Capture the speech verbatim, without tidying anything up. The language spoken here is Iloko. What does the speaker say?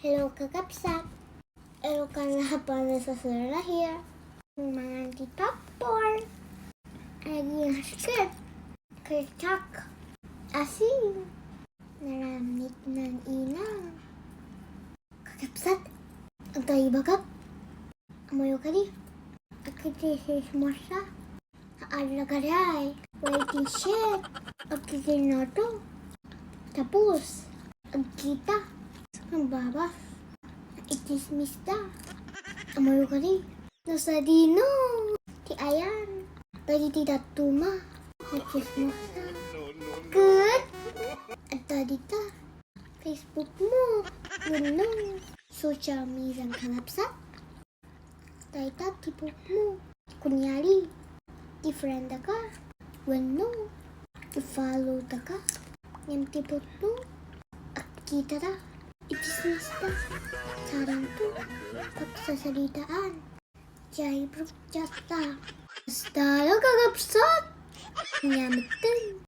Hello, kakabsat. Hello, kanahapan na sa Sir Rahir. Mangan ti popcorn. Aging asket. Kecap. Asin. Naramit ng inang. Kakabsat. Agtaibagak. Amoyo kadi. Agkiti sismosa. Aadda kadi. Waiting shed. Agkikinato. Tapos. Agkita. Agbabas. Itismista. Amoyo kadi. No sadino. Ti ayan. Dagiti dadduma. Agkismosa. Ket. Adda dita. Facebook mo. Wenno. Social media kakabsat. Dayta ti putmo. Kunyari, i-friend daka, wenno, i-follow daka, ngem ti putmo, agkita da, itismis da, saranto, pagsasaritaan, jay bro, jasta. Basta lang kakabsat, ngem ten.